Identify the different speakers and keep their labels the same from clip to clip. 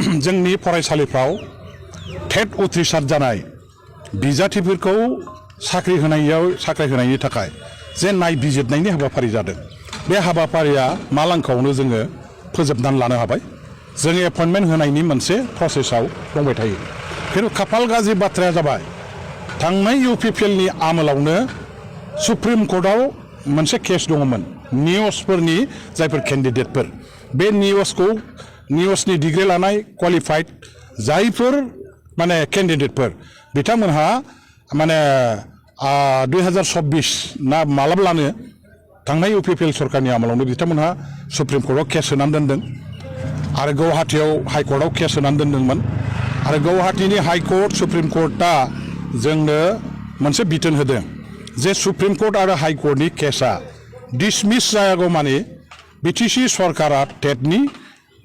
Speaker 1: जोंनि फरायसालिफ्राव टेट उथ्रिसार जानाय बिजाथिफोरखौ साख्रि होनायनि थाखाय जे नायबिजिरनायनि हाबाफारि जादों बे हाबाफारिया मालांखावनो जोङो फोजोबनानै लानो हाबाय जों एपइन्टमेन्ट होनायनि मोनसे प्रसेसआव दंबाय थायो खिन्थु खाफाल गाज्रि बाथ्राया जाबाय थांनाय इउपिपिएलनि आमोलावनो सुप्रिम कर्टआव मोनसे केस दङमोन निउसफोरनि जायफोर केन्डिडेटफोर बे निउसनि डिग्री लानाय क्वालिफाइड जायफोर माने केन्डिडेटफोर बिथांमोनहा माने 2024 ना मालाब्लानो थांनाय इउपिपिएल सरकारनि आमोलावनो बिथांमोनहा सुप्रिम कर्टआव केस होनानै दोनदों आरो गुवाहाटीयाव हाइकर्टआव केस होनानै दोनदोंमोन आरो गुवाहाटीनि हाइकर्ट सुप्रिम कर्टआ जोंनो मोनसे बिथोन होदों जे सुप्रिम कर्ट आरो हाइकर्टनि केसआ डिसमिस जायागौमानि बिटिसि सरकारा टेटनि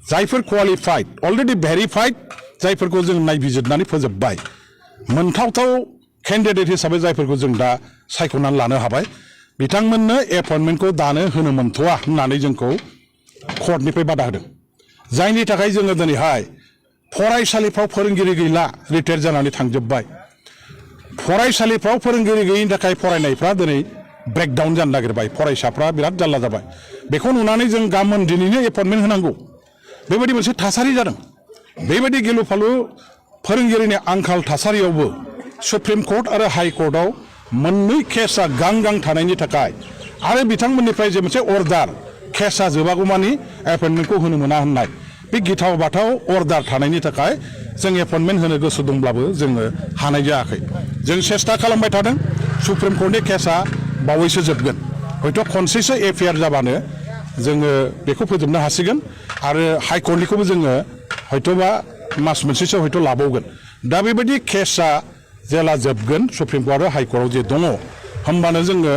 Speaker 1: जायफोर क्वालिफाइड अलरेडि भेरिफाइड जायफोरखौ जों नायबिजिरनानै फोजोबबाय मोनथावथाव केन्डिडेट हिसाबै जायफोरखौ जों दा सायख'नानै लानो हाबाय बिथांमोननो एपइन्टमेन्टखौ दानो होनो मोनथ'वा होननानै जोंखौ कर्टनिफ्राय बादा होदों जायनि थाखाय जोङो दिनैहाय फरायसालिफ्राव फोरोंगिरि गैला रिटायार जानानै थांजोब्बाय फरायसालिफ्राव फोरोंगिरि गैयिनि थाखाय फरायनायफ्रा दिनै ब्रेकडाउन जानो नागिरबाय फरायसाफ्रा बिराद जारला जाबाय बेखौ नुनानै जों गाबोन दिनैनो एपइन्टमेन्ट होनांगौ बेबायदि मोनसे थासारि जादों बेबायदि गिलु फालु फोरोंगिरिनि आंखाल थासारियावबो सुप्रिम कर्ट आरो हाइकर्टआव मोननै केसआ गां थानायनि थाखाय आरो बिथांमोननिफ्राय जे मोनसे अर्डार केसआ जोबागौमानि एपइन्टमेन्टखौ होनो मोना होननाय बे गिथाव बाथाव अर्डार थानायनि थाखाय जों एपइन्टमेन्ट होनो गोसो दंब्लाबो जोङो हानाय जायाखै जों सेस्था खालामबाय थादों सुप्रिम कर्टनि केसआ बावैसो जोबगोन हयथ' खनसेसो एफआइआर जाबानो जोङो बेखौ फोजोबनो हासिगोन आरो हाइकर्टनिखौबो जोङो हयथ'बा मास मोनसेसो हयथ' लाबावगोन दा बेबायदि केसआ जेला जोबगोन सुप्रिम कर्ट आरो हाइकर्टआव जे दङ होमबानो जोङो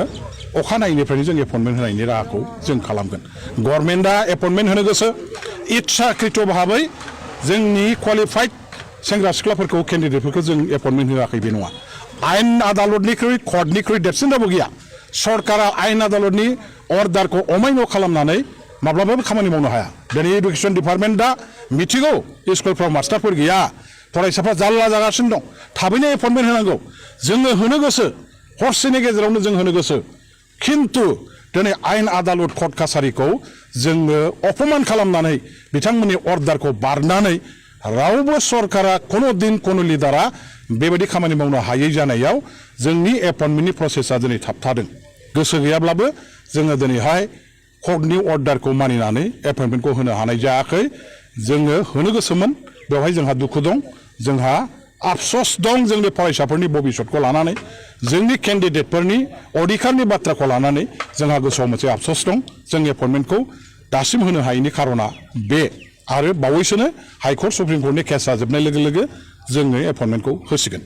Speaker 1: अखानायैनिफ्रायनो जों एपइन्टमेन्ट होनायनि राहाखौ जों खालामगोन गभर्नमेन्टआ एपइन्टमेन्ट होनो गोसो इच्छाकृत भाबै जोंनि क्वालिफाइड सेंग्रा सिख्लाफोरखौ केन्डिडेटफोरखौ जों एपइन्टमेन्ट होआखै बे नङा आयेन आदालतनिख्रुइ कर्टनिख्रुइ देरसिन रावबो गैया सरकारा आयेन आदालतनि अर्डारखौ अमाय्य खालामनानै माब्लाबाबो खामानि मावनो हाया दिनै एडुकेसन डिपार्टमेन्टआ मिथिगौ स्कुलफ्राव मास्टारफोर गैया फरायसाफ्रा जारला जागासिनो दं थाबैनो एपइन्टमेन्ट होनांगौ जोङो होनो गोसो हरसेनि गेजेरावनो जों होनो गोसो खिन्थु दिनै आयेन आदालत कर्ट कासारिखौ जोङो अपमान खालामनानै बिथांमोननि अर्डारखौ बारनानै रावबो सरकारा कोनो दिन कोनो लिडारा बेबायदि खामानि मावनो हायै जानायाव जोंनि एपइन्टमेन्टनि प्रसेसआ दिनै थाबथादों गोसो गैयाब्लाबो जोङो दिनैहाय कर्टनि अर्डारखौ मानिनानै एपइन्टमेन्टखौ होनो हानाय जायाखै जोङो होनो गोसोमोन बेवहाय जोंहा दुखु दं जोंहा आफसोस दं जोंनि फरायसाफोरनि भबिसतखौ लानानै जोंनि केन्डिडेटफोरनि अधिकारनि बाथ्राखौ लानानै जोंहा गोसोआव मोनसे आफसोस दं जों एपइन्टमेन्टखौ दासिम होनो हायैनि खारना बे आरो बावैसोनो हाइकर्ट सुप्रिम कर्टनि केसआ जोबनाय लोगो लोगो जोङो एपइन्टमेन्टखौ होसिगोन